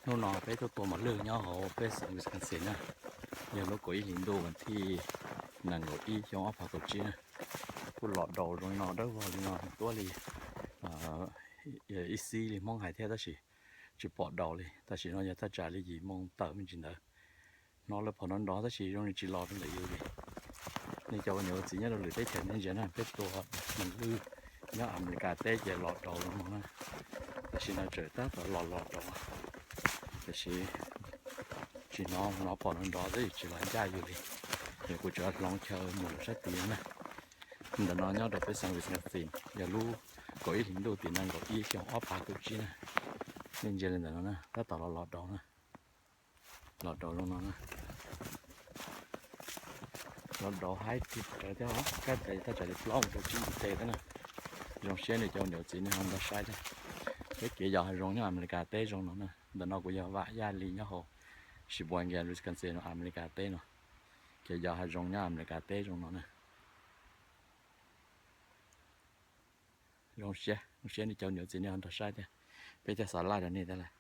Hnub no peb tuaj tua mos lwj nyob hauv peb xeev Wisconsin na, yog lub kaum ib hlis ntuj vas thij nees nkaum ib xyoo ob phav kaum tsib na. Kuj los daus zoo no dawb vog li no tuab li ib xib li Hmoob hais thiab tab sis tsis pom daus li. Tam sim no yog thaj tsam li yim moo tawm me ntsis ntawd. Hnov lawv phom nrov nrov tab sis zoo li tsis los rau ntawm yus li. Nej cov ua niam ua txiv nyob rau lwm teb chaws nej ntsia na, peb tua mos lwj nyob Amelikas teb ces los daus zoo no na. Tam sim no tseem tab tom los los daus, tiam sis tsis hnov, hnov phom nrov nrov tab sis tsis los ncaj yus li. Yog kuv tseem hloov chaw mus sab tid na. Ntawm no nyob rau peb xeev Wisconsin yog lub kaum ib hlis ntuj tim nees nkaum ib xyoo ob phav kaum tsib na. Nej ntsia li ntawm no na, tab tom los los daus na. Los daus zoo no na. Los daus haib tiag tiag thiab, kab tes thaj tsam li plaub mus rau tsib nti tes thiab na. Zoo siab nej cov niam txiv nej ho nrog saib thiab. Peb kev yos hav zoov nyob Amelikas teb zoo no na. Ntawm no kuv yog Vam Yaj Lis nyob hauv Sheboygan, Wisconsin, Amelikas teb no. Kev yos hav zoov nyob Amelikas teb zoo no na. Zoo siab, zoo siab nej cov niam txiv nej ho nrog saib thiab. Peb coj xov laij rau nej thiab lawm.